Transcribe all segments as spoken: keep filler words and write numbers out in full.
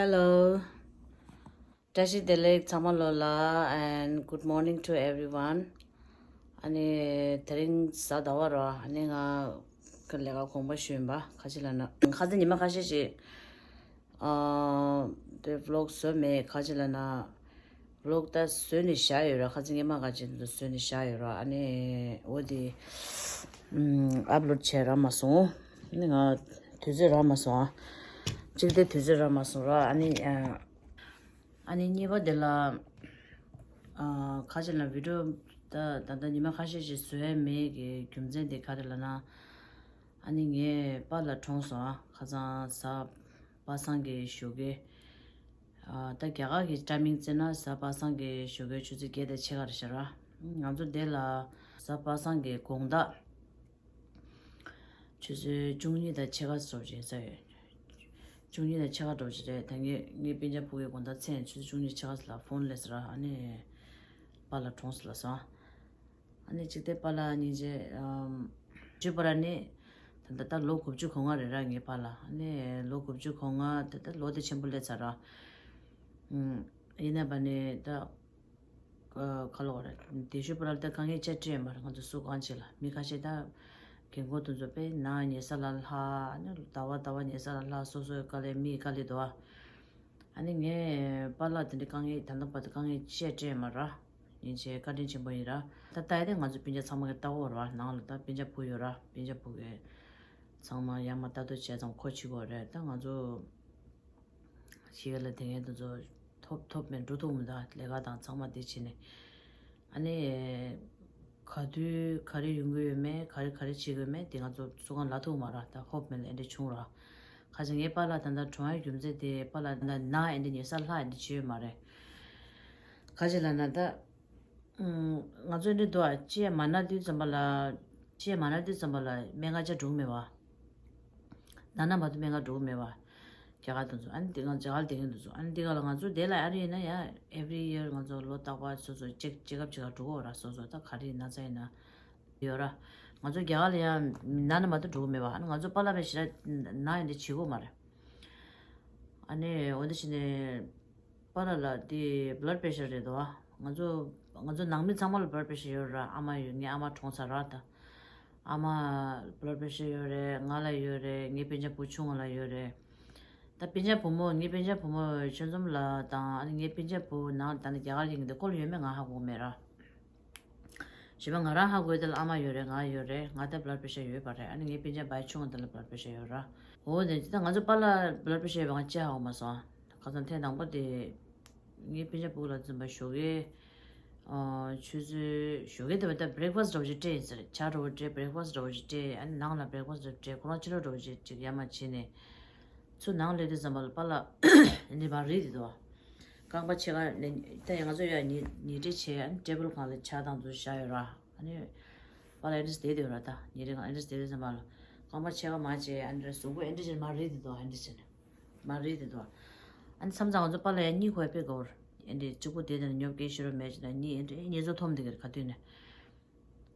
Hello. བཀྲ་ཤིས་བདེ་ལེགས་ཚང་མ་ལོ་ལ། And good morning to everyone. ཨ་ནི་དེ་རིང་གཟའ་ཟླ་བ་ར། ཨ་ནི་ང་ལས་ཀ་གོམ་པ་ཞུས་པ། ཁ་ཅིག་ལ་ན་ཁ་སང་ཉི་མ་ཁ་ཤས་ཤིག་ཨ་དེ་vlog བཟོས་མེད། ཁ་ཅིག་ལ་ན་vlog ད་བཟོས་ནས་བཞག་ཡོད་ར། ཁ་ཅིག་སྔས་མ་ཁ་ཅིག་བཟོས་ནས་བཞག་ཡོད་ར། ཨ་ནི་འོ་དེ་upload བྱས་རག་མ་སོང་། ཨ་ནི་ང་དུས་ཚོད་རག་མ་སོང་ཨ། གཅིག་དེ་དུས་ཚོད་རག་མ་སོང་ར། ཨ་ནི་ཨ་ཨ་ནི་གཉིས་པ་དེ་ལ་ཨ་ཁ་ཅིག་ལ་video ད་ད་ལྟ་ཉི་མ་ཁ་ཤས་ཤིག་བཟོས་མེད་ཀྱི་རྒྱུ་མཚན་དེ་ག་རེ་ལབ་ན། ཨ་ནི་ངའི་པཱ་ལགས་གྲོངས་སོང་ཨ། ཁ་སང་གཟའ་པ་སངས་ཀྱི་ཞོགས་ཀས། ཨ་ད་རྒྱ་གར་གྱི་timing བརྩིས་ན་གཟའ་པ་སངས་ཀྱི་ཞོགས་ཀའི་ཆུ་ཚོད་བརྒྱད་དང་ཕྱེད་ཀ་རེད་ཤག་ར། ང་ཚོ་འདི་ལ་གཟའ་པ་སངས་ཀྱི་དགོང་དག་ཆུ་ཚོད་བཅུ་གཉིས་དང་ཕྱེད་ཀ་ཙམ་ཅིག་ཡིན་ས་ཡོད། བཅུ་གཉིས་དང་ཕྱེད་ཀ་འགྲོ་གི་རེད། ད་ངས་ངའི་སྤུན་ཀྱག་ཕྲུ་གུའི་དགོང་དག་མཚན་ཆུ་ཚོད་བཅུ་གཉིས་ཕྱེད་ཀ་ལ་ཕོན་སླེབས་ཟེར། ཨ་ནི་པཱ་ལགས་གྲོངས་སོང་ལབ་སོང་། ཨ་ནི་གཅིག་དེ་པཱ་ལགས་སྙིང་རྗེ། ཨམ་ཇུ་པ་ར་ནི་ད་ལྟ་ད་ལོ་དགུ་བཅུ་གོ་ལྔ་རེད་ར། ངའི་པཱ་ལགས་ཨ་ནི་ལོ་དགུ་བཅུ་གོ་ལྔ་ད་ལྟ་ལོ་དེ་ཆེན་པོ་སླེབས་ཚར་ར། ཨམ་ཡིན་ནའི་པ་ནི་ད་ཁ་ལོ་རེད། དེ་ཤུ་པ་ར་ལ་ད་དཀའ་ངལ་ཅི་སྤྲད་མ་རེད། ང་ཚོ་སུ་གང་བྱེད་ལ། མི་ཁ་ཤས་ད་རྒན་གོག་དེ་ཚོ་དཔེ་ནང་ཉལ་ས་ལ་ལྷག་ཨ་ནི་ཟླ་བ་ཟླ་བ་ཉལ་ས་ལ་ལྷག་སོ་སོའི་དཀའ་ལས་མིའི་དཀའ་ལས་འདུག་ཨ། ཨ་ནི་ངས་པཱ་ལགས་དེ་འདྲའི་དཀའ་ངལ་ད་ལྟ་བར་དུ་དཀའ་ངལ་ཅི་སྤྲད་མ་ར། ཡིན་ཆེས་བཀའ་དྲིན་ཆེན་པོ་ཡིན་ར། ད་ལྟ་ཡ་དེ་ང་ཚོ་སྤུན་ཀྱག་ཚང་མ་གི་ལྟ་བ་ར། ནང་ལ་ད་སྤུན་ཀྱག་བུ་ཡོད་ར། སྤུན་ཀྱག་བུ་གི་ཚང་མ་ཡར་མར་ལྟ་རྟོག་བྱས་ཙང་ཁོ་གཅིག་པོ་རེད། ད་ང་ཚོ་གཞིས་ཀ་ལ་དེ་ངས་དེ་ཚོ་ཐོབ་ཐོབ་མེད་འགྲོ་ཐུབ་མི་འདུག་ལས་ཀ་དང་ཚང་མ་དེ་བྱས་ནས། ཨ་ནི་ག་དུས་ག་རེ་ཡོང་གི་ཡོད་མེད། ག་རེ་ག་རེ་བྱེད་ཀྱི་ཡོད་མེད་དེ་ང་ཚོ་སུ་གང་ལབ་ཐུབ་མ་ར། ད་ཧོབ་མེད་ལ་ཨེ་འདྲ་བྱུང་ར། ཁ་ཅིག་ངའི་པཱ་ལགས་ད་ལྟ་གྲོངས་ཡ་རྒྱུ་མཚན་དེ་པཱ་ལགས་ད་ལྟ་ན་ཨེ་འདྲ་ཉལ་ས་ལྷག་ཨེ་འདྲ་བྱེད་ཡོད་མ་རེད། ག་ཅིག་ལབ་ན་ད། ཨུམ། ང་ཚོ་འདི་འདུག་ཨ། ཅི་ཡང་མ་ན་དུས་ཙམ་པ་ལ། ཅི་ཡང་མ་ན་དུས་ཙམ་པ་ལ་སྨན་ཁང་ཆ་འགྲོ་གི་མེད་པ། ན་ན་མ་གཏོགས་སྨན་ཁང་འགྲོ་གི་མེད་པ། རྒྱ་གར་དུ་ཚོ་ཨ་ནི་འདི་ང་རྒྱ་གར་བསྡད་མཁན་དུ་ཚོ་ཨ་ནི་འདི་ག་ལ་ང་ཚོ་དེ་ལ་ཨ་རི་ཡིན་ན་ཡང་every year ང་ཚོ་ལོ་རྟག་པར་སོ་སོ་ཅེག་ཅེག་ཨབ་བྱེད་ག་འགྲོ་གི་ཡོད་ར། སོ་སོ་ད་ག་རེ་ན་ཚ་ཡིན་ན་ཡོད་ར། ང་ཚོ་རྒྱ་གར་ལ་ཡང་ན་ན་མ་གཏོགས་འགྲོ་གི་མེད་པ། ཨ་ནི་ང་ཚོ་པཱ་ལགས་པའི་ཞེ་དྲག་ན་ཡིན་དེ་བྱེད་གི་ཡོད་མ་རེད། ཨ་ནི་འོ་འདི་བྱས་ནས་པཱ་ལགས་ལ་དེ་blood pressure རེད་དོ། ང་ཚོ་ང་ཚོ་ནང་མི་ཚང་མ་ལ་blood pressure ཡོད་ར། ཨ་མ་ཡོད། ངའི་ཨ་མ་གྲོངས་ཚར་ར། ད་ཨ་མ་blood pressure ཡོད་རེད། ང་ལ་ཡོད་རེད། ངའི་སྤུན་ཀྱག་བུ་ཆུང་བ་ལ་ཡོད་རེད། ད་སྤུན་ཀྱག་བུ་མོ་ངའི་སྤུན་ཀྱག་བུ་མོ་ཆོས་འཛོམས་ལགས་དང་ཨ་ནི་ངའི་སྤུན་ཀྱག་བུ་ནང་ད་ནི་རྒྱ་གར་ཡིན་གྱི་འདུག་ཁོ་ལ་ཡོད་མེད་ང་ཧ་གོ་མེད་ར། གཞན་པ་ང་རང་ཧ་གོ་དེ་ལ་ཨ་མ་ཡོད་རེད། ང་ཡོད་རེད། ང་ད་blood pressure ཡོད་པ་རེད། ཨ་ནི་ངའི་སྤུན་ཀྱག་བུ་ཆུང་བ་དེ་ལ་blood pressure ཡོད་ར། འོ་དེ་ད་ང་ཚོ་པཱ་ལགས་blood pressure ཡོད་པ་ང་ཅི་ཧ་གོ་མ་སོང་། ཁ་སང་ཐེངས་དང་པོ་དེ་ངའི་སྤུན་ཀྱག་བུ་ལ་འཛིན་པ་ཞོགས་ཀས་ཨ་ཆུ་ཚོད་ཞོགས་ཀས་དེ་བ་ད་breakfast འདྲ་བོ་ཅིག་སྤྲད་ཡིན་ཟེར། ཇ་འདྲ་བོ་སྤྲད། breakfast འདྲ་བོ་ཅིག་སྤྲད། ཨ་ནི་ནང་ལ་breakfast འདྲ་བོ་སྤྲད། ཁོ་རང་ཕྱི་དྲོ་འདྲ་བོ་ཅིག་ཅིག་ཡར་མར་བྱས་ནས། ཚུར་ནང་སླེབས་དུས་ཙམ་པ་ལ་པཱ་ལགས་ནི་མར་རིལ་དེ་འདུག་རྐང་པ་ཕྱེད་ཀ་ནས་ད་ཡང་ང་ཚོ་ཡར་ཉལ་ཉལ་ཁྲི་བྱས། ཨ་ནི་table སྒང་ལ་ཇ་དང་དེ་ཚོ་བཞག་ཡོད་ར། ཨ་ནི་པཱ་ལགས་ཨེ་འདྲས་བསྡད་དེ་ཡོད་ར། ད་ཉལ་ཁྲི་སྒང་ཨེ་འདྲས་བསྡད་དུས་ཙམ་པ་ལ་རྐང་པ་ཕྱེད་ཀ་མར་བྱས། ཨ་ནི་གཟུགས་པོ་ཨེ་འདྲས་བྱས་མར་རིལ་དེ་འདུག་ཨེ་འདྲས་བྱས་ནས་མར་རིལ་དེ་འདུག་ཨ་ནི་མཚམས་མཚམས་ང་ཚོ་པཱ་ལགས་ཡར་གཉིད་ཁུག་ཡ་དཔེ་དགའ་བོ་རེད། ཨེ་འདྲས་གཅིག་པུ་བསྡད་དེ་ན་ཉོབ་སྐད་ཤོར་བ་མེད་ཅེ་ན་གཉིད་ཨེ་འདྲས་གཉིད་ཚོ་འཐོམ་བསྡད་ཀྱི་རེད་ག་དུས་ནས།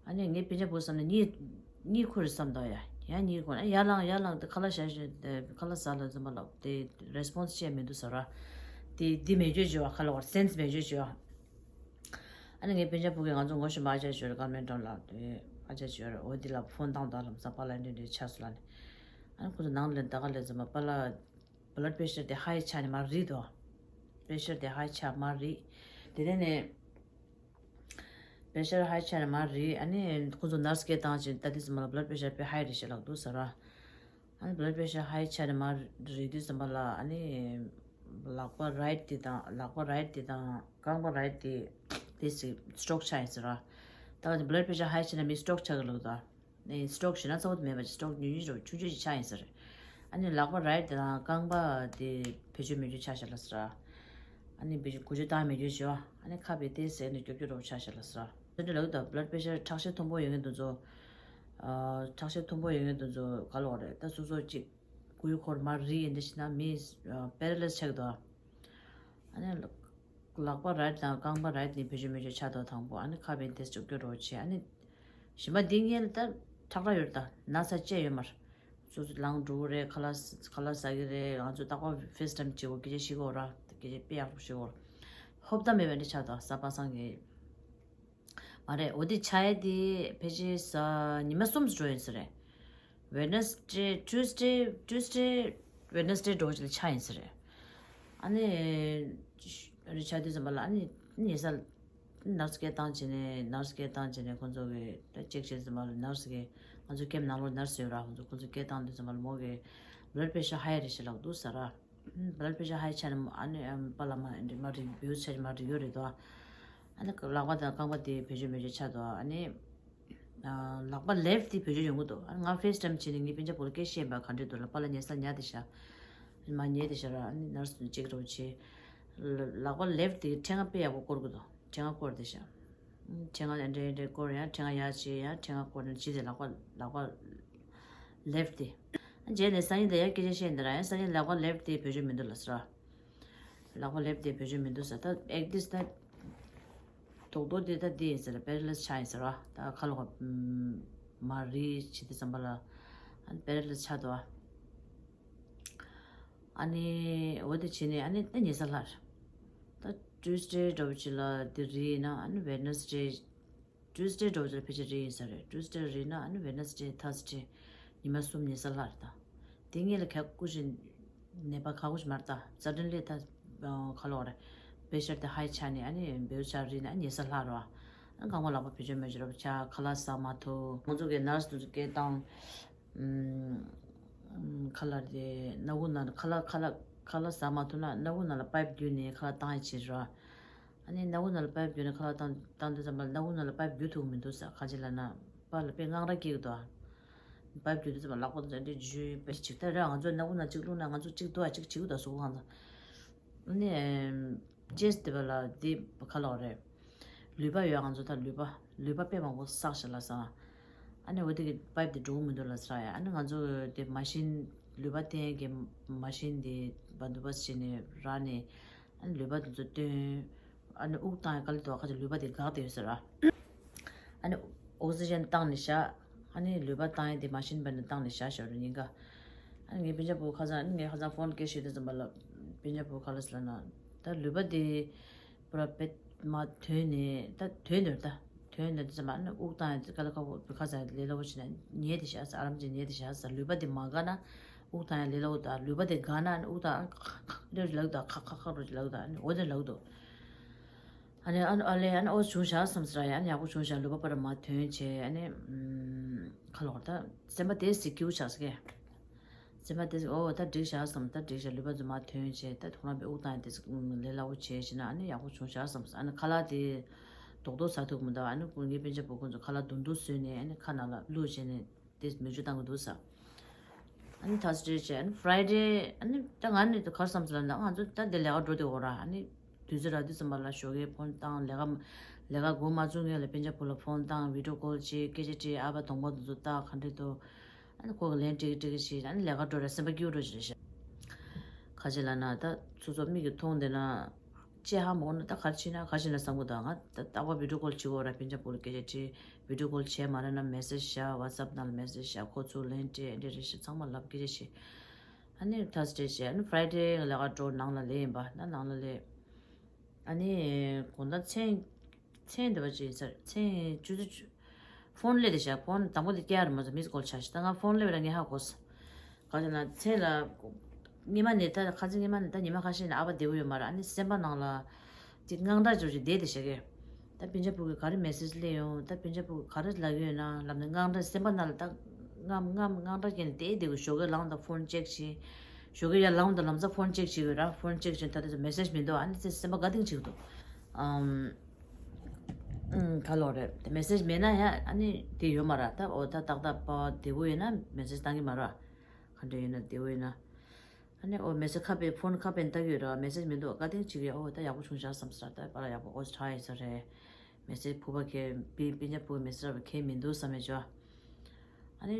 ཨ་ནི་ངའི་སྤུན་ཀྱག་བུ་བསམ་ན་གཉིད་གཉིད་ཁུག་རེད་བསམ་འདུག་ཡ། ཡང་གཉིད་ཁུག་ན་ཡར་ལངས་ཡར་ལངས་དེ་ཁ་ལག་བཞག་བཞག་དེ་ཁ་ལག་ཟ་ལ་འཛོམས་པ་ལ་དེ་response བྱས་མི་འདུག་ཟེར་ར། དེ་འདི་མེད་བརྗོད་བྱེད་པ་ཁ་ལག་བར་sense མེད་བརྗོད་བྱེད་པ། ཨ་ནི་ངའི་སྤུན་ཀྱག་བུ་གིས་ང་ཚོ་ངོ་ཤེས་པ་ཨ་ཅག་ཅིག་ཡོད་རེད། ཀར་མེན་ཊོན་ལ་དེ་ཨ་ཅག་ཅིག་ཡོད་རེད། འོ་དེ་ལ་ཕོན་བཏང་དང་ལམ་སང་པཱ་ལགས་འདི་འདྲའི་ཆགས་སོང་ལབ་ནས། ཨ་ནི་ཁོ་ཚོ་ནང་ལ་ད་ག་ལས་འཛོམས་པ་པཱ་ལགས་blood pressure དེ་high ཆགས་ནས་མར་རིལ་འདུག pressure དེ་high ཆགས་མར་རིལ། དེ་ནས་ནས། pressure high ཆགས་ནས་མར་རིལ། ཨ་ནི་ཁོ་ཚོ་nurse གིས་བཏང་བྱས་ལྟ་དུས་ཙམ་པ་ལ་blood pressure དཔེ་high རེད་ཞེས་ལབ་འདུག་ཟེར་ར། ཨ་ནི་blood pressure high ཆགས་ནས་མར་རིལ་དུས་ཙམ་པ་ལ་ཨ་ནི་ལག་པ་right དེ་དང་ལག་པ་right དེ་དང་རྐང་པ་right དེ་དེ་སི་stroke ཆགས་ཡིན་ཟེར་ར། ད་blood pressure high ཆགས་ནས་མི་stroke ཆགས་ཀྱི་ལབ་འདུག་ཨ་ནི་stroke ཞེ་ན་གཙོ་བོ་དེ་མེད་པ་ཅིག stroke ཉུང་ཉུང་ཅིག་ཆུང་ཆུང་ཅིག་ཆགས་ཡིན་ཟེར། ཨ་ནི་ལག་པ་right དེ་དང་རྐང་པ་དེ་བེད་སྤྱོད་མེད་རྒྱུ་ཆགས་ཤག་ལབ་ཟེར། ཨ་ནི་བེད་སྤྱོད་འགུལ་སྐྱོད་བཏང་མེད་རྒྱུ་ཞུ། ཨ་ནི་ཁ་བེ་ཏེ་ཟེར་ནས་སྐྱོ་སྐྱོ་རོ་ཆགས་ཤག་ལབ་ཟེར། དེ་འདྲ་ལབ་ད་blood pressure ཁྲག་ཤེད་མཐོན་པོ་ཡོད་མཁན་དེ་ཚོ། ཨ་ཁྲག་ཤེད་མཐོན་པོ་ཡོད་མཁན་དེ་ཚོ་ག་ལབ་དགོས་རེད། ད་སོ་སོ་ཅིག་མགོ་ཡུ་འཁོར་མར་རིལ་ཡིན་འདྲ་ཞིག་ན་མི་paralyze ཆགས་འདུག་ཨ་ནི་ལག་པ་right དང་རྐང་པ་right ནི་བེད་སྤྱོད་མེད་རྒྱུ་ཆགས་འདུག་དང་པོ། ཨ་ནི་ཁ་བེ་ཏེ་སྐྱོ་སྐྱོ་རོ་བྱས། ཨ་ནི་གཞན་པ་འདི་ངས་ལ་ད་ཁྲག་ཁྲག་ཡོད་རེད། ད་ན་ཚ་ཅི་ཡང་ཡོད་མ་རེད། ཚོ་ལངས་འགྲོ་གི་རེད། ཁ་ལག་ཁ་ལག་ཟ་གི་རེད། ང་ཚོ་རྟག་པར་ཕེས་ཊའིམ་བྱེད་དགོས། སྐད་ཆ་བཤད་དགོས་ར། སྐད་ཆ་དཔེ་ཡག་པོ་བཤད་དགོས། ཧོབ་ཏ་མེད་པ་འདྲ་ཆགས་འདུག་གཟའ་པ་སངས་ཀྱི། མ་རེད། འོ་དེ་ཆགས་ཡ་དེ་ཕལ་ཆེར་གཟའ་ཉི་མ་གསུམ་ཙམ་འགྲོ་ཡིན་ས་རེད། Wednesday, Tuesday, Tuesday, Wednesday འགྲོ་ཅིག་ལ་ཆགས་ཡིན་ས་རེད། ཨ་ནི་རེ་ཆགས་དུས་ཙམ་པ་ལ་ཨ་ནི་ཉེ་ས་ནར་སི་སྐད་བཏང་བྱས་ནས་ནར་སི་སྐད་བཏང་བྱས་ནས་ཁོང་ཚོ་གི་ཅེག་བྱས་ཙམ་པ་ལ་ནར་སི་གི་ང་ཚོ་ཀེམ་ནང་ལོགས་ནར་སི་ཡོད་ར། ཁོང་ཚོ་ཁོང་ཚོ་སྐད་བཏང་དུས་ཙམ་པ་ལ་མོ་གི་blood pressure high རེད་ཞེས་ལབ་འདུག་ས་ར། blood pressure high ཆགས་ནས་ཨ་ནི་པཱ་ལགས་མ་འདི་མ་རེད། བེའུ་ཆ་མ་རེད་ཡོད་རེད་དོ། ཨ་ནི་ལག་པ་དང་རྐང་པ་དེ་བེད་སྤྱོད་མེད་ཆ་ཆགས་དོ། ཨ་ནི་ལག་པ་ལེཕ་དེ་བེད་སྤྱོད་ཡོང་གི་འདུག་ཨ་ནི་ང་ཕེས་ཊའིམ་བྱས་ནས་ངའི་སྤུན་ཀྱག་པོ་ལ་སྐད་བཤད་པ་ག་འདྲས་འདུག་ལ། པཱ་ལགས་ཉལ་ས་ཉལ་བསྡད་ཤག་མ་ཉལ་བསྡད་ཤག་ར། ཨ་ནི་ནར་སི་ཅིག་རོ་བྱས། ལག་པ་ལེཕ་དེ་ཕྲེང་བ་དཔེ་ཡག་པོ་བསྐོར་གི་འདུག་ཕྲེང་བ་བསྐོར་བསྡད་ཤག་ཕྲེང་བ་འདྲེ་འདྲེ་བསྐོར་ཡང་ཕྲེང་བ་ཡར་བྱས་ཡང་ཕྲེང་བ་བསྐོར་ནས་བྱས་ཏེ་ལག་པ་ལག་པ་ལེཕ་དེ། རྗེས་ནས་སང་ཉིན་དེ་ཡང་སྐད་ཆ་བཤད་འདི་ར། ཡང་སང་ཉིན་ལག་པ་ལེཕ་དེ་བེད་སྤྱོད་མི་འདུག་ལ་ཟེར་ར། ལག་པ་ལེཕ་དེ་བེད་སྤྱོད་མི་འདུག་ཟེར། ད་ཨེག་དིས་ད་རྡོག་རྡོག་དེ་ད་འདི་ཡིན་ཟེར། པེ་ར་ལི་སི་ཆགས་ཡིན་ཟེར་བ། ད་ཁ་ལོ་མ་རི་བྱེད་དུས་ཙམ་པ་ལ་ཨ་ནི་པེ་ར་ལི་སི་ཆགས་འདུག་ཨ་ནི་འོ་དེ་བྱས་ནས་ཨ་ནི་ད་ཉལ་ས་ལྷག་རེད། ད་ཊུ་སི་ཌེ་འདྲ་བོ་ཅིག་ལ་དེ་རེད་ན་ཨ་ནི་ཝེན་སི་ཌེ། ཊུ་སི་ཌེ་འདྲ་བོ་ཅིག་ལ་ཕལ་ཆེར་རེ་ཡིན་ས་རེད། ཊུ་སི་ཌེ་རེ་ན་ཨ་ནི་ཝེན་སི་ཌེ་ཐར་སི་ཌེ་ཉི་མ་གསུམ་ཉལ་ས་ལྷག་རེད་ད། དེ་གཉིས་ལ་ཁག་ཁུ་ཞིག་ནད་པ་ཁག་ཁུ་ཞིག་མ་རེད་ད། སཱ་ཌན་ལི་ད་ཁ་ལོག་རེད། པེ་ཤར་དེ་ཧའི་ཆགས་ནས་ཨ་ནི་བེའུ་ཆགས་རེ་ན་ཨ་ནི་ཉལ་ས་ལྷག་རེད་བ། ཨ་ནི་རྐང་པ་ལག་པ་བེད་སྤྱོད་མེད་ཅིག་རོབ་ཆགས། ཁ་ལག་ཟ་མ་ཐུབ། ཁོང་ཚོ་གི་ནར་སི་དེ་ཚོ་སྐད་བཏང་། ཁ་ལག་དེ་སྣ་ཁུག་ནང་ཁ་ལག་ཁ་ལག་ཁ་ལག་ཟ་མ་ཐུབ་ན་སྣ་ཁུག་ནང་ལ་པའིབ་བརྒྱུད་ནས་ཁ་ལག་བཏང་ཡ་བྱེད་རོགས། ཨ་ནི་སྣ་ཁུག་ནང་ལ་པའིབ་བརྒྱུད་ནས་ཁ་ལག་བཏང་བཏང་དུས་ཙམ་པ་སྣ་ཁུག་ནང་ལ་པའིབ་བརྒྱུད་ཐུབ་ཀྱི་མི་འདུག་ཟེར། ག་ཅི་ལབ་ན་པཱ་ལགས་དཔེ་དངངས་སྐྲག་སྐྱེ་གི་འདུག་ཨ། པའིབ་བརྒྱུད་དུས་ཙམ་པ་ལག་པ་དང་འདྲེ་འཇུས་པ་ཅིག་ད་ར། ང་ཚོ་སྣ་ཁུག་ནང་གཅིག་བླུགས་ན་ང་ཚོ་གཅིག་འདུག་ཨ། གཅིག་བྱེད་གི་འདུག་གཟུགས་པོ་གང་ཚང་། ཨ་ནི་ཅེས་དེ་པ་ལ་དེ་ག་ལབ་རེད། ལུད་པ་ཡོད་ང་ཚོ་ད་ལུད་པ་ལུད་པ་དཔེ་མང་པོ་བསགས་ཤག་ལ་ས། ཨ་ནི་འོ་དེ་གི་པའིབ་དེ་འགྲོ་གི་མི་འདུག་ལ་ས་ཡ། ཨ་ནི་ང་ཚོ་དེ་མ་ཤིན་ལུད་པ་བསྟེན་གི་མ་ཤིན་དེ་བ་འདུག་པ་བྱས་ནས་རག་ནས། ཨ་ནི་ལུད་པ་དེ་ཚོ་བཏོན། ཨ་ནི་དབུགས་བཏང་ཡ་དཀའ་ལས་འདུག་ཁ་ཅིག་ལུད་པ་དེ་འགག་བསྡད་ཡོད་ཟེར་ར། ཨ་ནི་ཨོག་སི་ཇན་བཏང་ནས་བཞག་ཨ་ནི་ལུད་པ་བཏང་ཡ་དེ་མ་ཤིན་པ་ནས་བཏང་ནས་བཞག་ཞོར་ཉིན་ག་ཨ་ནི་ངའི་སྤུན་ཀྱག་བུ་ཁ་སང་ཨ་ནི་ངས་ཁ་སང་ཕོན་སྐད་བཤད་དུས་ཙམ་པ་ལ་སྤུན་ཀྱག་བུ་ཁ་ལ་སི་ལ་ན་ད་ལུད་པ་དེ་པུ་ར་པེད་མ་ཐོན་ནས་ད་ཐོན་ནས་ད་ཐོན་ནས་དུས་ཙམ་པ་ཨ་ནི་དབུགས་བཏང་ཡ་དེ་དཀའ་ལས་ཁག་པོ་ཁ་སང་ལས་སླ་པོ་བྱས་ན་ཉལ་དེ་བཞག་ས། ཨ་རམ་ཅན་ཉལ་དེ་བཞག་ས། ལུད་པ་དེ་མ་འགག་ན། དབུགས་བཏང་ཡ་ལས་སླ་པོ་དང་ལུད་པ་དེ་འགག་ན་ཨ་ནི་དབུགས་བཏང་ཁ་ཁ་རེ་ལག་དང་ཁ་ཁ་ཁ་རུ་ལག་དང་ཨ་ནི་འོ་དེ་ལག་དོ། ཨ་ནི་ཨ་ནི་ཨ་ལས་ཨ་ནི་ཨོ་བྱུང་བཞག་བསམ་ཟེར་ཡ། ཨ་ནི་ཡག་པོ་བྱུང་བཞག་ལུད་པ་པར་མ་ཐོན་བྱས་ཨ་ནི་ཁ་ལོག་ད་སེམས་པ་དེ་སི་ཀིའུ་ཆགས་ཟེར་གས། སེམས་པ་དེ་ཨོ་ད་འགྲིག་བཞག་བསམ། ད་འགྲིག་བཞག་ལུད་པ་ཚོ་མ་ཐོན་བྱས་ད་ཐོག་རང་པའི་དབུགས་བཏང་ཡ་དེ་ལས་སླ་པོ་བྱས་བྱས་ན་ཨ་ནི་ཡག་པོ་བྱུང་བཞག་བསམ། ཨ་ནི་ཁ་ལག་དེ་རྡོག་རྡོག་ཟ་ཐུབ་མི་འདུག་ཨ་ནི་ཁོ་ངའི་སྤུན་ཀྱག་བུ་ཁོ་ཚོ་ཁ་ལག་རྡུང་རྡུང་བཟོས་ནས་ཨ་ནི་ཁ་ནང་ལ་བླུགས་བྱས་ནས། དེ་མེ་མཆོད་བཏང་གི་འདུག་ས། ཨ་ནི་ཐར་སི་ཌེ་བྱས། ཨ་ནི་ཕ་རའི་ཌེ། ཨ་ནི་ད་ང་ནི་ད་གར་བསམ་ཚུལ་ལ་ང་ཚོ་ད་འདི་ལས་ཀ་འགྲོ་དེ་འོ་ར། ཨ་ནི་དུས་ཚོད་རག་དུས་ཙམ་པ་ལ་ཞོགས་ཀའི་ཕོན་བཏང་། ལས་ཀ་ལས་ཀ་འགོ་མ་བཙུགས་སྔོན་ལ་སྤུན་ཀྱག་བུ་ལ་ཕོན་བཏང་། བི་ཌི་ཡོ་ཀོལ་བྱེད། སྐད་ཆ་དྲིས། ཨ་ཕ་གདོང་པ་དེ་ཚོ་ལྟ། ག་འདྲས་འདུག་ཨ་ནི་ཁོ་གི་ལན་ཏིག་ཏིག་བྱེད། ཨ་ནི་ལས་ཀ་འགྲོ་ར། སེམས་པ་སྐྱིད་པོ་འགྲོ་བྱེད་རེད་ཤག་ག་ཅི་ལབ་ན་ད་སོ་སོ་མིག་གིས་མཐོང་བསྡད་ན། ཅེ་ཧ་མོ་ན་ད་གར་ཕྱིན་ན་གར་ཕྱིན་ན་བསམ་གི་འདུག་ང་ད་རྟག་པར་བི་ཌི་ཡོ་ཀོལ་བྱེད་དགོས་ར། སྤུན་ཀྱག་བུ་ལ་སྐད་ཆ་དྲིས། བི་ཌི་ཡོ་ཀོལ་བྱས་མ་རེད་ན་མེ་སེཇ་བཞག་ཝ་ཊི་སེབ་ནང་ལ་མེ་སེཇ་བཞག་ཁོ་ཚོ་ལན་སྤྲད། འདི་རེད་ཞེས་ཚང་མ་ལབ། སྐད་ཆ་བཤད། ཨ་ནི་ཐར་སི་ཌེ་བྱས། ཨ་ནི་ཕ་རའི་ཌེ་ལས་ཀ་འགྲོ། ནང་ལ་ལས་ཡིན་པ་ན་ནང་ལ་ལས། ཨ་ནི་དགོང་དག་མཚན་མཚན་འདི་བ་ཅིག་ཡིན་ས་རེད། མཚན་ཆུ་ཚོད་བཅུ། ཕོན་སླེབས་བསྡད་ཤག་ཕོན་དང་པོ་དེ་སྐྱེལ་ཡ་རེད་མ་ཚོ། མིས་ཀོལ་ཆགས་ཤག་ད་ང་ཕོན་སླེབས་པ་ངས་ཧ་གོ་སོང་། ག་ཅི་ན་མཚན་ལ་ཉི་མ་ནས་ད་ཁ་སང་ཉི་མ་ནས་ད་ཉི་མ་ཁ་ཤས་ནས་ཨ་ཕ་བདེ་པོ་ཡོད་མ་རེད། ཨ་ནི་སེམས་པ་ནང་ལ་དེ་དངངས་སྐྲག་ཅིག་བྱས་བསྡད་བསྡད་ཤག་གི་ད་སྤུན་ཀྱག་བུ་གི་ག་རེ་མེ་སེཇ་སླེབས་ཡོང་། ད་སྤུན་ཀྱག་བུ་གི་ག་རེ་ལབ་ཡོད་ན་ལབ་ནས་དངངས་སྐྲག་སེམས་པ་ནང་ལ་ད་ངམ་ངམ་དངངས་སྐྲག་སྐྱེས་ནས་བསྡད་བསྡད་གི་ཞོགས་ཀས་ལངས་དང་ཕོན་ཅེག་བྱས། ཞོགས་ཀས་ཡར་ལངས་དང་ལམ་སང་ཕོན་ཅེག་བྱེད་དགོས་ར། ཕོན་ཅེག་བྱས་ད་དེ་ཚོ་མེ་སེཇ་མི་འདུག་ཨ་ནི་ཚེ་སེམས་པ་དགའ་ལྡིང་བྱེད་ཀྱི་འདུག་ཨམ། ཨུམ། ག་ལོག་རེད། དེ་མེ་སེཇ་མེད་ན་ཡང་ཨ་ནི་དེ་ཡོད་མ་རེད། ད་འོ་ད་ཏག་ཏག་པ་བདེ་པོ་ཡོད་ན་མེ་སེཇ་བཏང་གི་མ་རེད། ག་འདྲ་ཡོད་ན་བདེ་པོ་ཡོད་ན། ཨ་ནི་འོ་མེ་སེཇ་ཁ་པའི་ཕོན་ཁ་པའི་ལྟ་གི་ཡོད་རེད། མེ་སེཇ་མི་འདུག་དགའ་ལྡིང་བྱེད་ཀྱི་ཡོད། འོ་ད་ཡག་པོ་བྱུང་ཤག་བསམ་ས་རེད། ད་པཱ་ལགས་ཡག་པོ་ཨོ་ཙི་ཧྲ་ཡིན་ས་རེད། མེ་སེཇ་ཕུག་པ་ཁེ་པི་པི་ཉ་ཕུག་མེ་སེཇ་ར་བ་ཁེ་མི་འདུག་བསམ་མེད་ཅོ། ཨ་ནི་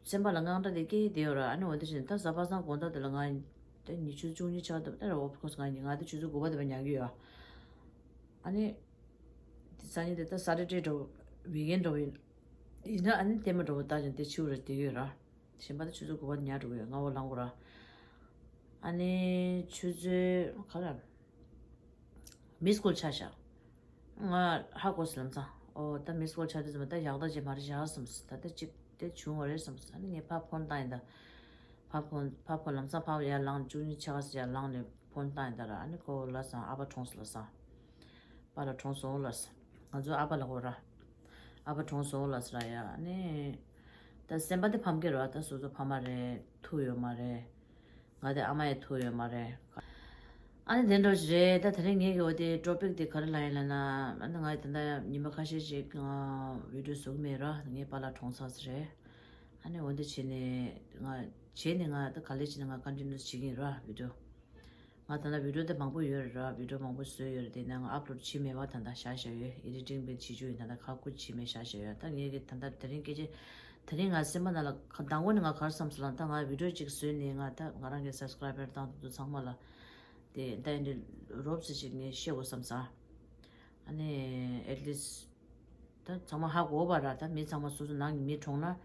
སེམས་པ་ལ་དངངས་སྐྲག་དེ་སྐྱེ་བསྡད་ཡོད་ར། ཨ་ནི་འོ་དེ་བཞིན་ད་གཟའ་པ་སངས་དགོང་དག་དེ་ལ་ང་ད་ཉི་ཤུ་བཅུ་གཉིས་ཆགས་འདུག་ད་ར་འོ་ཁོ་ང་ང་ད་ཆུ་ཚོད་དགུ་པ་དེ་བ་ཉལ་གི་ཡོད། ཨ་ནི་དེ་སང་ཉིན་དེ་ད་སེ་ཊར་ཌེ་འགྲོ་ཝིག་ཨེན་འགྲོ་ཡིན། ཡིན་ན་ཨ་ནི་ལྟད་མོ་འགྲོ་བ་ལྟ་ཅིང་དེ་ཕྱི་རུ་བསྡད་ཡོད་ར། གཞན་པ་ད་ཆུ་ཚོད་དགུ་པ་ཉལ་འགྲོ་གི་ཡོད། སྔ་པོ་ལངས་དགོས་ར། ཨ་ནི་ཆུ་ཚོད་ག་རེ། མིས་ཀོལ་ཆགས་ཤག་ང་ཧ་གོ་སོང་ལམ་སང་། ཨོ་ད་མིས་ཀོལ་ཆགས་དུས་ཙམ་པ་ད་ཡག་ད་ཅིག་མ་རེད་བཞག་བསམ་སོང་། ད་ལྟ་ཅིག་དེ་བྱུང་བ་རེད་བསམ་སོང་། ཨ་ནི་ངས་ཕར་ཕོན་བཏང་ཡིན་ད། ཕར་ཕོན་ཕར་ཕོན་ལམ་སང་ཕར་ཡར་ལངས། བཅུ་གཉིས་ཕྱེད་ཀ་ཙམ་ཡར་ལངས་ནས་ཕོན་བཏང་ཡིན་ད་ར། ཨ་ནི་ཁོ་ལབ་སོང་། ཨ་ཕ་གྲོངས་སོང་ལབ་སོང་། པཱ་ལགས་གྲོངས་སོང་ལབ་སོང་། ང་ཚོ་ཨ་ཕ་ལབ་དགོས་ར། ཨ་ཕ་གྲོངས་སོང་ལབ་སོང་ར་ཡ། ཨ་ནི་ད་སེམས་པ་དེ་ཕམ་གི་རེད་བ། ད་སོ་སོ་ཕ་མ་རེད། ཐུག་ཡོད་མ་རེད། ང་དེ་ཨ་མ་ཡང་ཐུག་ཡོད་མ་རེད། ཨ་ནི་དེ་འདྲ་ཞིག་རེད། ད་དེ་རིང་ངེད་ཀྱི་འོ་དེ་ཊོ་པིག་དེ་ག་རེ་ལབ་ཡིན་ལབ་ན། ཨ་ནི་ང་ད་ལྟ་ཉི་མ་ཁ་ཤས་ཤིག་ང་བི་ཌིའོ་བཟོ་གི་མེད་ར། ངའི་པཱ་ལགས་གྲོངས་ཚར་ས་རེད། ཨ་ནི་འོ་འདི་བྱས་ནས་ང་བྱས་ནས་ང་ད་ག་ལེ་བྱས་ནས་ང་ཀོན་ཊི་ནིའུ་བྱེད་ཀྱི་ཡིན་ར་བི་ཌིའོ། ང་ད་ལྟ་བི་ཌིའོ་དེ་མང་པོ་ཡོད་རེད་ར། བི་ཌིའོ་མང་པོ་བཟོས་ཡོད་རེད། དེ་ནས་ང་ཨབ་ལོཌ་བྱས་མེད་པ། ད་ལྟ་བཞག་བཞག་ཡོད། ཨེ་ཌི་ཊིང་དཔེ་བྱེད་རྒྱུ་ཡིན། ད་ལྟ་ཁ་ཁུ་བྱས་མེད། བཞག་བཞག་ཡོད། ད་ངེད་ཀྱི་ད་ལྟ་དེ་རིང་སྐད་ཆ་དེ་རིང་ང་སེམས་པ་ནང་ལ་ཁ་དང་པོ་ནས་ང་ག་རེ་བསམ་སོང་ལབ་ན། ད་ང་བི་ཌིའོ་གཅིག་བཟོས་ནས་ང་ད་ང་རང་གི་སབ་སི་ཀ་རའི་བར་དང་དེ་ཚོ་ཚང་མ་ལ་དེ་ད་ཡིན་དུས་རོབ་ཙམ་ཞིག་ངས་བཤད་དགོས་བསམ་སོང་། ཨ་ནི་ཨེཊ་ལིསྚ་ད་ཚང་མ་ཧ་གོ་བ་ར། ད་མི་ཚང་མ་སོ་སོ་ནང་གི་མི་གྲོངས་ན།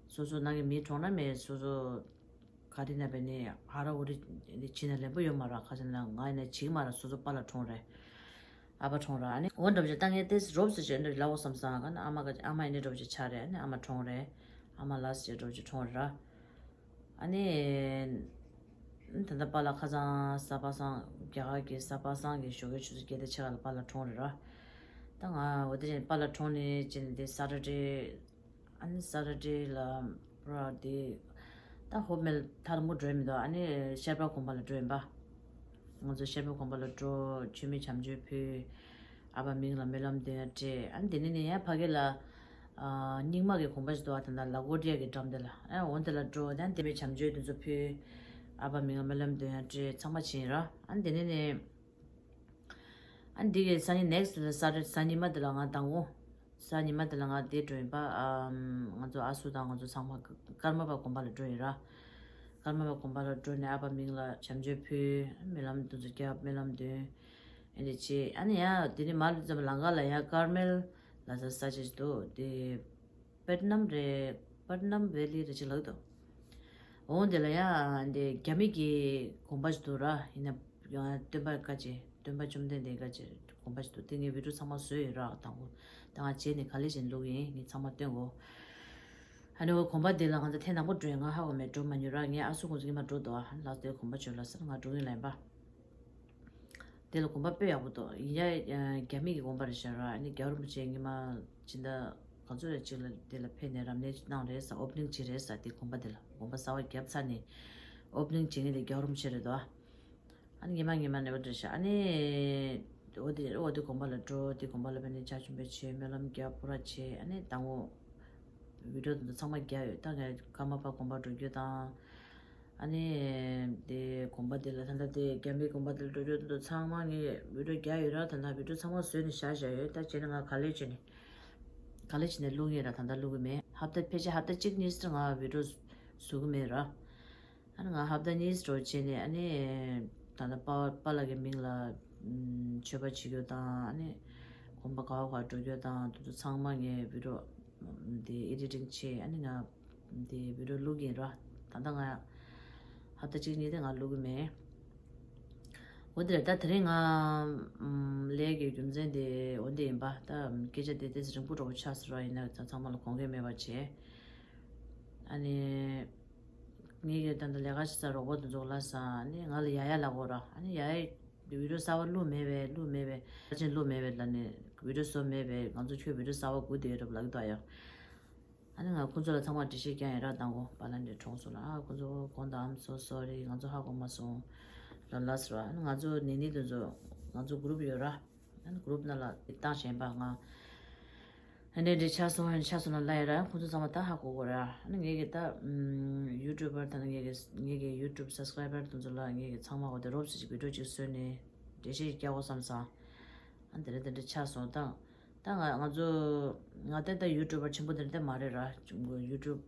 སོ་སོ་ནང་གི་མི་གྲོངས་ན་མེད་སོ་སོ་ག་རེ་ན་བས་ནི་ཧ་ར་འུ་རི་འདི་བྱེད་ན་ལེན་པོ་ཡོད་མ་ར། ཁ་ཆེ་ན་ང་ཡིན་ན་བྱེད་ཀྱི་མ་ར། སོ་སོ་པཱ་ལགས་གྲོངས་རེད། ཨ་ཕ་གྲོངས་ར། ཨ་ནི་འོ་འདྲ་བྱས་ད་ངས་དེ་རོབ་ཙམ་ཞིག་འདྲ་ལབ་དགོས་བསམ་སོང་། ཨ་ནི་ཨ་མ་ག་ཨ་མ་ཡིན་ནི་འདྲ་བྱས་ཆགས་རེད། ཨ་ནི་ཨ་མ་གྲོངས་རེད། ཨ་མ་ལགས་སེ་འདྲ་བྱས་གྲོངས་རེད་ར། ཨ་ནི་ད་ལྟ་པཱ་ལགས་ཁ་སང་གཟའ་པ་སངས། རྒྱ་གར་གྱི་གཟའ་པ་སངས་ཀྱི་ཞོགས་ཀའི་ཆུ་ཚོད་བརྒྱད་དང་ཕྱེད་ཀ་ལ་པཱ་ལགས་གྲོངས་རེད་ར། ད་ང་འོ་དེ་བཞིན་པཱ་ལགས་གྲོངས་ནས་བྱས་ནས་དེ་སེ་ཊར་ཌེ། ཨ་ནི་སེ་ཊར་ཌེ་ལ་ར་དེ་ད་ཧོབ་མེལ་ཐལ་མོ་སྒྲོན་མི་འདུག་ཨ་ནི་ཤར་པ་དགོན་པ་ལ་འགྲོ་ཡིན་པ། ང་ཚོ་ཤར་པ་དགོན་པ་ལ་འགྲོ། མཆོད་མེ་བྱམས་ཆོས་ཕུལ། ཨ་ཕ་མིང་ལ་སྨོན་ལམ་འདོན་ཡ་སྤྲད། ཨ་ནི་དེ་ནས་ནི་ཡང་ཕ་གི་ལ་ཨ་རྙིང་མ་གི་དགོན་པ་ཞིག་འདུག་ཨ་ད་ལ་ལ་གོ་ཌི་ཡ་གི་འགྲམ་དེ་ལ། ཨ་འོ་དེ་ལ་འགྲོ། ཨ་ནི་དེ་མཆོད་མེ་བྱམས་ཆོས་དེ་ཚོ་ཕུལ། ཨ་ཕ་མིང་ལ་སྨོན་ལམ་འདོན་ཡ་སྤྲད། ཚང་མ་བྱས་ཡིན་ར། ཨ་ནི་དེ་ནས་ནི། ཨ་ནི་འདི་གི་སང་ཉིན་ནེག་སི་ཊི་ལ་སེ་ཊར་ཌེ་གཟའ་ཉི་མ་དེ་ལ་ང་མདང་དགོང་། གཟའ་ཉི་མ་དེ་ལ་ང་དེ་འགྲོ་ཡིན་པ། ཨམ། ང་ཚོ་ཨ་སུ་དང་ང་ཚོ་ཚང་མ་ཀརྨ་པ་དགོན་པ་ལ་འགྲོ་ཡིན་ར། ཀརྨ་པ་དགོན་པ་ལ་འགྲོ་ནས་ཨ་ཕ་མིང་ལ་བྱམས་ཆོས་ཕུལ། སྨོན་ལམ་དེ་ཚོ་བརྒྱབ། སྨོན་ལམ་འདོན། ཨ་ནི་བྱས། ཨ་ནི་ཡང་དེ་ནས་མར་སླེབས་ཙམ་ལམ་ཁ་ལ་ཡང་ཀརྨེལ་ལ་ས་ས་ཆ་ཞིག་འདུག་དེ་པད་ནམ་རེད། པད་ནམ་ཝེ་ལི་རེད་ཅིག་ལབ་ཀྱི་འདུག་འོང་དེ་ལ་ཡང་དེ་རྒྱ་མི་གི་དགོན་པ་ཞིག་འདུག་ར། ཡིན་ན་ཡང་སྟོན་པ་བཀའ་བྱེད། སྟོན་པ་བཅོམ་ལྡན་འདས་བཀའ་བྱེད་དགོན་པ་ཞིག་འདུག་དེ་ངས་བི་ཌིའོ་ཚང་མ་བཟོས་ཡོད་ར། དང་པོ་ད་ང་བྱས་ནས་ག་ལེ་བྱས་ནས་བླུག་གི་ཡིན། ངས་ཚང་མ་སྟོན་གོ། ཨ་ནི་འོ་དགོན་པ་དེ་ལ་ང་ཚོ་ཐེངས་དང་པོ་འགྲོ་ཡིན། ང་ཧ་གོ་མེད། འགྲོ་མ་མྱོང་ར། ངའི་ཨ་སུ་ཁོང་ཚོ་ཉི་མ་འགྲོ་འདུག་ཨ་ལགས་དེ་དགོན་པ་བྱོན་ལ་ཟེར། ང་འགྲོ་གི་ཡིན་ལབ་ཡིན་པ། དེ་ལ་དགོན་པ་དཔེ་ཡག་པོ་འདུག་ཡིན་ཡ། རྒྱ་མི་གི་དགོན་པ་རེད་ཤག་ར། ཨ་ནི་རྒྱལ་བ་རིན་པོ་ཆེ་ཉི་མ་ཕྱི་ཟླ་ག་ཚོད་རེ་གཅིག་ལ་དེ་ལ་ཕེབས་ནས་རབ་གནས་གནང་རེད་ཟེར། ཨོ་པ་ནིང་བྱེད་རེད་ཟེར། དེ་དགོན་པ་དེ་ལ་དགོན་པ་གསར་པ་བརྒྱབ་ཚར་ནས་ཨོ་པ་ནིང་བྱེད་མཁན་དེ་རྒྱལ་བ་རིན་པོ་ཆེ་རེད་དོ། ཨ་ནི་ཉི་མ་ཉི་མ་ནས་འོ་དེ་ཤག་ཨ་ནི་འོ་དེ་འོ་དེ་དགོན་པ་ལ་འགྲོ། དེ་དགོན་པ་ལ་ཕེབས་ནས་ཕྱག་མཆོད་པ་བྱེད། སྨོན་ལམ་རྒྱབ། སྐོར་ར་བྱེད། ཨ་ནི་དང་པོ་བི་ཌིའོ་དེ་ཚོ་ཚང་མ་རྒྱག་ཡོད། ད་ངས་ཀརྨ་པ་དགོན་པ་འགྲོ་རྒྱུ་དང་། ཨ་ནི་དེ་དགོན་པ་དེ་ལ་ད་ལྟ་དེ་རྒྱ་མིའི་དགོན་པ་དེ་ལ་འགྲོ་རྒྱུ་དེ་ཚོ་ཚང་མ་ངས་བི་ཌིའོ་རྒྱག་ཡོད་ར། ད་ལྟ་བི་ཌིའོ་ཚང་མ་བཟོས་ནས་བཞག་བཞག་ཡོད། ད་བྱས་ན་ང་ག་ལེ་བྱས་ནས་ག་ལེ་བྱས་ནས་བླུག་ངེས་ར། ད་ལྟ་བླུག་གི་མེད། ཧབ་ཏ་ཕལ་ཆེར་ཧབ་ཏ་གཅིག་གཉིས་ཙམ་ང་བི་ཌིའོ་བཟོ་གི་མེད་ར། ཨ་ནི་ང་ཧབ་ཏ་གཉིས་འགྲོ་བྱས་ནས་ཨ་ནི་ད་ལྟ་པཱ་པཱ་ལགས་ཀྱི་མིང་ལ་མཆོད་པ་བྱེད་རྒྱུ་དང་། ཨ་ནི་དགོན་པ་ག་བ་ག་འགྲོ་རྒྱུ་དང་དེ་ཚོ་ཚང་མ་ངས་བི་ཌིའོ་དེ་ཨེ་ཌི་ཊིང་བྱས། ཨ་ནི་ང་དེ་བི་ཌིའོ་བླུག་གི་ཡིན་ར། ད་ལྟ་ང་ཧབ་ཏ་གཅིག་གཉིས་དེ་ང་བླུག་གི་མེད། འོ་དེ་རེད། ད་དེ་རིང་ང་ལས་ཀྱི་རྒྱུ་མཚན་དེ་འོ་འདི་ཡིན་པ། ད་སྐད་ཆ་དེ་ཏོག་ཙམ་རིང་པོ་འདྲ་པོ་ཆགས་སོང་ར། ཡིན་ན་ཚང་མ་ལ་དགོངས་འགལ་མེད་པ་བྱས། ཨ་ནི། ངེད་ཀྱི་ད་ལྟ་ལས་ཀ་བྱེད་ས་རོགས་པ་དེ་ཚོ་ལབ་སོང་། ཨ་ནི་ང་ལ་ཡ་ཡ་ལབ་དགོས་ར། ཨ་ནི་ཡ་ཡ་བི་ཌིའོ་གསར་པ་བླུགས་མེད་པས། བླུགས་མེད་པས། ཕལ་ཆེར་བླུགས་མེད་པས་ལབ་ནས། བི་ཌིའོ་བཟོ་མེད་པས། ང་ཚོ་ཁྱོད་བི་ཌིའོ་གསར་པ་སྒུག་བསྡད་ཡོད་རབས་ལབ་ཀྱི་འདུག་ཨ་ཡ། ཨ་ནི་ང་ཁོང་ཚོ་ལ་ཚང་མ་འགྲེལ་བཤད་རྒྱག་ཡིན་ར། དང་པོ་པཱ་ལགས་འདྲེ་གྲོངས་སོང་ལ། ཨ་ཁོང་ཚོ་དགོངས་དག་ཨམ་སོ་སོ་རི། ང་ཚོ་ཧ་གོ་མ་སོང་ལབ་ལབ་སོང་ར། ཨ་ནི་ང་ཚོ་ནི་ནི་དེ་ཚོ་ང་ཚོ་གུ་རུབ་ཡོད་ར། ཨ་ནི་གུ་རུབ་ནང་ལ་བཏང་བཞིན་པ་ང་། ཨ་ནི་འདྲེ་ཆགས་སོང་། ཨ་ནི་ཆགས་སོང་ན་ལབ་ཡ་ར། ཁོང་ཚོ་ཚང་མ་ད་ཧ་གོ་གོ་ར། ཨ་ནི་ངེད་ཀྱི་ད་ཡུ་ཊུབ་པར་དང་ངེད་ཀྱི་ངེད་ཀྱི་ཡུ་ཊུབ་སབ་སི་ཀ་རའི་བར་དེ་ཚོ་ལ་ངེད་ཀྱི་ཚང་མ་འོ་དེ་རོབ་ཙམ་ཅིག་བི་ཌིའོ་ཅིག་བཟོས་ནས་འགྲེལ་བཤད་ཅིག་རྒྱག་དགོས་བསམ་སོང་། ཨ་ནི་དེ་འདྲ་དེ་འདྲ་ཆགས་སོང་། ད་ད་ང་ང་ཚོ་ང་ད་ད་ཡུ་ཊུབ་པར་ཆེན་པོ་དེ་འདྲ་མ་རེད་ར། ཡུ་ཊུབ་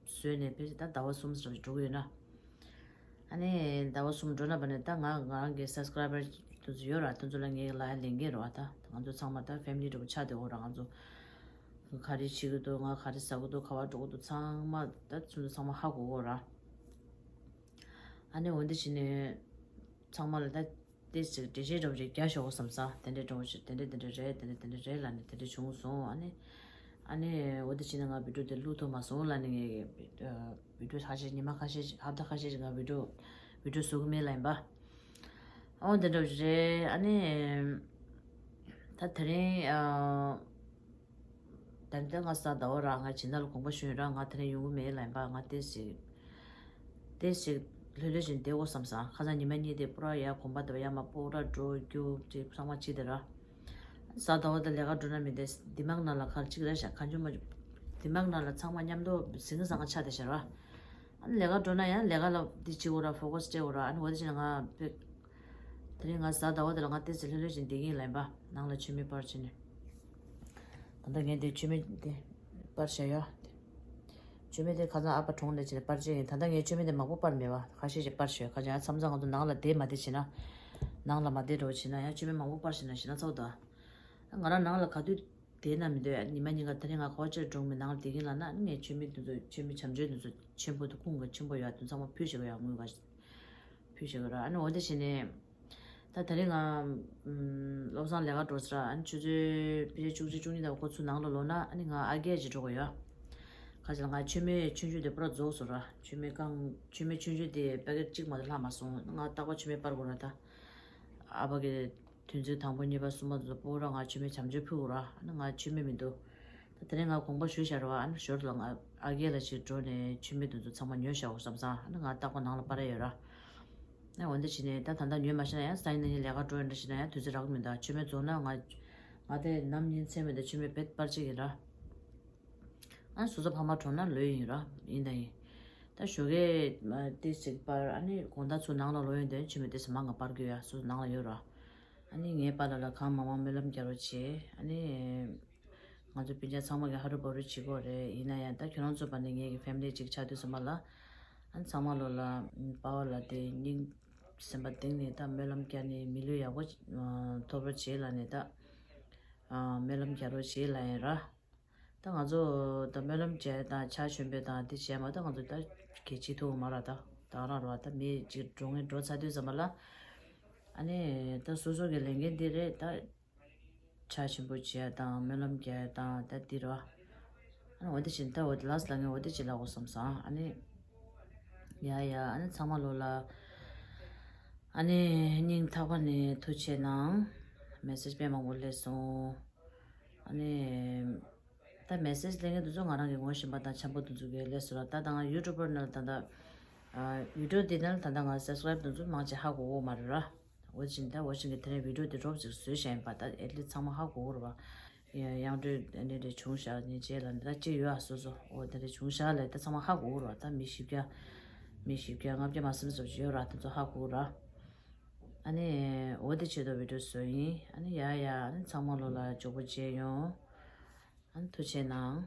བཟོས་ནས་ཕལ་ཆེར་ད་ཟླ་བ་གསུམ་ཙམ་འགྲོ་གི་ཡོད་ན། ཨ་ནི་ཟླ་བ་གསུམ་འགྲོ་ན་བ་ནི་ད་ང་ང་རང་གི་སབ་སི་ཀ་རའི་བར་དེ་ཚོ་ཡོད་ར། དེ་ཚོ་ལ་ངས་ལབ་ཡ་ལས་འགན་རེད་བ། ད་ང་ཚོ་ཚང་མ་ད་ཕེ་མི་ལི་འདྲ་པོ་ཆགས་བསྡད་ཡོད་ར། ང་ཚོ་ ག་རེ་བྱེད་ཀྱི་འདུག་ང་ག་རེ་ཟ་གི་འདུག་ག་པར་འགྲོ་གི་འདུག་ཚང་མ་ད་ཚུན་ཚོད་ཚང་མ་ཧ་གོ་གོ་ར། ཨ་ནི་འོ་འདི་བྱས་ནས་ཚང་མ་ལ་ད་ཏོག་ཙམ་འགྲེལ་བཤད་འདྲ་བོ་ཞིག་རྒྱག་ཤོག་བསམ་ས། དེ་འདྲའི་འདྲ་བོ་ཞིག་དེ་འདྲ་དེ་འདྲ་རེད། དེ་འདྲ་དེ་འདྲ་རེད་ལབ་ནས་དེ་འདྲ་བྱུང་སོང་། ཨ་ནི་ཨ་ནི་འོ་འདི་བྱས་ནས་ང་བི་ཌིའོ་དེ་བླུག་ཐུབ་མ་སོང་ལབ་ནས། ངས་བི་ཌིའོ་ཁ་ཤས་ཉི་མ་ཁ་ཤས་ཤིག་ཧབ་ཏ་ཁ་ཤས་ཤིག་ང་བི་ཌིའོ་བི་ཌིའོ་བཟོ་གི་མེད་ལབ་ཡིན་པ། འོ་འདི་འདྲ་བོ་ཞིག་རེད། ཨ་ནི་ད་དེ་རིང་ཨ། ད་ལྟ་ང་གཟའ་ཟླ་བ་ར། ང་སྦྱིན་བདག་ལ་དགོངས་པ་ཞུས་ར། ང་དེ་རིང་ཡོང་གི་མེད་ལབ་ཡིན་པ། ང་ཏོག་ཙམ་ཏོག་ཙམ་ལྷོད་ལྷོད་བྱས་བསྡད་དགོས་བསམ་སོང་། ཁ་སང་ཉི་མ་གཉིས་དེ་པུ་ར་ཡ་གོམ་པ་དེ་བ་ཡ་མ་པུ་ར་འགྲོ་རྒྱུག་ཅིག་ཚང་མ་བྱས་བསྡད་ར། གཟའ་ཟླ་བ་དེ་ལས་ཀ་འགྲོ་ན་མི་བདེ། དི་མག་ནང་ལ་ག་རེ་གཅིག་རེད་ཤག་གང་བྱུང་མ་བྱུང་། དི་མག་ནང་ལ་ཚང་མ་མཉམ་དུ་ཟིང་ངེ་ཟིང་ངེ་ཆགས་བསྡད་ཤག་ར། ཨ་ནི་ལས་ཀ་འགྲོ་ན་ཡང་ལས་ཀ་ལ་འདི་བྱེད་དགོས་ར། ཕོ་ཀ་སི་སྤྲད་དགོས་ར། ཨ་ནི་འོ་དེ་བྱས་ན་ང་དཔེ། དེ་རིང་ང་གཟའ་ཟླ་བ་དེ་ལ་ང་ཏོག་ཙམ་ལྷོད་ལྷོད་བྱས་བསྡད་ཀྱི་ཡིན་ལབ་ཡིན་པ། ནང་ལ་མཆོད་མེ་སྤར་བྱས་ནས། ད་ལྟ་ངས་འདི་མཆོད་མེ་འདི་སྤར་བཞག་ཡོད། མཆོད་མེ་དེ་ཁ་སང་ཨ་ཕ་གྲོངས་ནས་བྱས་ནས་སྤར་བྱས་ཡིན། ད་ལྟ་ངས་མཆོད་མེ་དེ་མང་པོ་སྤར་མེད་པ། ཁ་ཤས་ཤིག་སྤར་བཞག་ཡོད། ཁ་ཤས་ཨ་མཚམས་མཚམས་ང་ཚོ་ནང་ལ་བསྡད་མ་བསྡད་བྱས་ན། ནང་ལ་མ་བསྡད་འགྲོ་བྱས་ན་ཡང་མཆོད་མེ་མང་པོ་སྤར་བྱས་ན་ཞེ་ན་ཚ་བོ་དང་། ང་རང་ནང་ལ་ག་དུས་བསྡད་ན་མི་འདོད། ཉི་མ་ཉིན་ག་དེ་རིང་ང་ག་པར་ཕྱིར་འགྲོ་མིན། ནང་ལ་བསྡད་ཀྱིན་ལབ་ན་ངས་མཆོད་མེ་དེ་ཚོ་མཆོད་མེ་བྱམས་ཆོས་དེ་ཚོ་ཆེན་པོ་དང་ཁུངས་ག་ཆེན་པོ་ཡོད་དེ་ཚང་མ་ཕུལ་བཞག་གི་ཡོད། དངུལ་ག་ཕུལ་བཞག་གི་ར། ཨ་ནི་འོ་དེ་བྱས་ནས་ད་དེ་རིང་ང་ཨམ་བློ་བཟང་ལས་ཀ་འགྲོ་ཟེར་ར། ཨ་ནི་ཆུ་ཚོད་ཕལ་ཆེར་བཅུ་གཅིག་བཅུ་གཉིས་དང་ཁོ་ཚུར་ནང་ལ་ལོག་ན་ཨ་ནི་ང་ཨ་རྒས་ཅིག་འགྲོ་གི་ཡོད། ག་ཅི་ལ་ང་མཆོད་མེ་ཆུང་ཆུང་དེ་པུ་ར་རྫོགས་སོང་ར། མཆོད་མེ་གང་མཆོད་མེ་ཆུང་ཆུང་དེ་པེ་ཀེཊ་གཅིག་མ་གཏོགས་ལྷག་མ་སོང་། ང་རྟག་པར་མཆོད་མེ་སྤར་དགོས་ར། ད་ཨ་ཕ་གི་དུས་ཚོད་དང་པོ་གཉིས་པ་གསུམ་པ་དེ་ཚོ་པུ་ར་ང་མཆོད་མེ་བྱམས་ཆོས་ཕུལ་དགོས་ར། ཨ་ནི་ང་མཆོད་མེ་མི་འདུག་ད་དེ་རིང་ང་དགོངས་པ་ཞུས་བཞག་ར་བ། ཨ་ནི་ཞོར་ལ་ང་ཨ་རྒས་ལ་ཅིག་འགྲོ་ནས་མཆོད་མེ་དེ་ཚོ་ཚང་མ་ཉོ་བཞག་འོ་བསམ་སོང་། ཨ་ནི་ང་རྟག་པར་ནང་ལ་སྤར་ཡ་ཡོད་ར། ཨ་འོ་འདི་བྱས་ནས་ད་ད་ལྟ་ཉོས་མ་ཤེས་ན་ཡང་སང་ཉིན་གནངས་ཉིན་ལས་ཀ་འགྲོ་ཡོད་འདྲ་ཞིག་ན་ཡང་དུས་ཚོད་རག་གི་མི་འདུག་མཆོད་མེ་རྫོགས་ན་ང་ང་དེ་ནམ་ཉིན་མཚན་མེད་དུ་མཆོད་མེ་བེད་སྤར་ཅིག་ཡིན་ར། ཨ་སོ་སོ་ཕ་མ་གྲོངས་ན་ལོས་ཡིན་ར། ཡིན་ད་ཡིན། ད་ཞོགས་ཀས་ཏོག་ཙམ་སྤར། ཨ་ནི་དགོང་དག་ཚུར་ནང་ལ་ལོག་ཡོང་དུས་མཆོད་མེ་ཏོག་ཙམ་མང་ང་སྤར་གི་ཡོད། སོ་སོ་ནང་ལ་ཡོད་ར། ཨ་ནི་ངའི་པཱ་ལགས་ལ་གང་མང་མང་སྨོན་ལམ་རྒྱག་རོགས་བྱེད། ཨ་ནི་ང་ཚོ་སྤུན་ཀྱག་ཚང་མ་གི་ཧ་རུ་བ་རུ་བྱེད་དགོས་རེད། ཡིན་ན་ཡང་ད་ཁྱོད་རང་ཚོ་བར་ནས་ངའི་གི་ཕེ་མི་ལི་གཅིག་ཆགས་དུས་ཙམ་པ་ལ། ཨ་ནི་ཚང་མ་ལོ་ལ་པཱ་ལགས་དེ་སྙིང་སེམས་པ་གཏིང་ནས་ད་སྨོན་ལམ་རྒྱག་ནས་མི་ལུས་ཡག་པོ་ཐོབ་རོགས་བྱེད་ལབ་ནས་ད་སྨོན་ལམ་རྒྱག་རོགས་བྱེད་ལབ་ཡིན་ར། ད་ང་ཚོ་ད་སྨོན་ལམ་བྱས་དང་ཕྱག་མཆོད་འབུལ་དང་དེ་བྱས་མ་ད་ང་ཚོ་ད་གལ་ཆེ་ཐུག་མ་ར། ད་ད་རང་ར་ད་མི་གཅིག་འགྲོ་ངེས་འགྲོ་ཚར་དུས་ཙམ་པ་ལ། ཨ་ནི་ད་སོ་སོ་གི་ལས་འགན་འདི་རེད་ད། ཕྱག་ཆེན་པོ་བྱས་དང་སྨོན་ལམ་རྒྱག་དང་ད་འདི་ར། ཨ་ནི་འོ་དེ་བྱས་ད་འོ་དེ་ལ་སི་ལ་ངས་འོ་དེ་བྱས་ལ་འོ་བསམ་སོང་། ཨ་ནི་ཡ་ཡ་ཨ་ནི་ཚང་མ་ལོ་ལ་ཨ་ནི་སྙིང་ཐག་པ་ནས་ཐུགས་རྗེ་གནང་། མེ་སེ་ཇི་དཔེ་མང་པོ་སླེབས་སོང་། ཨ་ནི་ད་མེ་སེ་ཇི་སླེབས་མཁན་དེ་ཚོ་ང་རང་གི་ངོ་ཤེས་པ་དང་འཆམ་པོ་དེ་ཚོ་གིས་སླེབས་སོང་ར། ད་ད་ང་ཡུ་ཊུབ་པར་ནང་ལ་ད་ད་ཡུ་ཊུབ་དེ་ནང་ལ་ད་ད་ང་སབ་སི་ཀ་རེབ་དེ་ཚོ་མང་ཆེ་ཧ་གོ་གོ་མ་རེད་ར། འོ་ཅིན་ད་འོ་ཅིན་གི་དེ་རིང་བི་ཌིའོ་དེ་ཌོབ་ཅིག་བཟོས་བཞག་ཡིན་པ། ད་ཨེ་ཊི་ལིསི་ཊི་ཚང་མ་ཧ་གོ་གོ་རེད་པ། ཡང་འགྲོས་འདི་འདྲ་བྱུང་བཞག་ནས་རྗེས་ལ་འདི་ལྟ་ཅི་ཡོད་ཨ་སོ་སོ་འོ་དེ་འདྲ་བྱུང་བཞག་ལས་ད་ཚང་མ་ཧ་གོ་གོ་རེད་པ། ད་མི་བཞི་བརྒྱ་མི་བཞི་བརྒྱ་ལྔ་བརྒྱ་མ་ཟིན་ཙམ་ཅིག་ཡོད་ར། དེ་ཚོ་ཧ་གོ་གོ་ར། ཨ་ནི་འོ་དེ་ཆེད་དུ་བི་ཌིའོ་བཟོས་ཡིན། ཨ་ནི་ཡ་ཡ་ཨ་ནི་ཚང་མ་ལོ་ལ་མགྱོགས་པོ་མཇལ་ཡོང་། ཨ་ནི་ཐུགས་རྗེ་གནང་།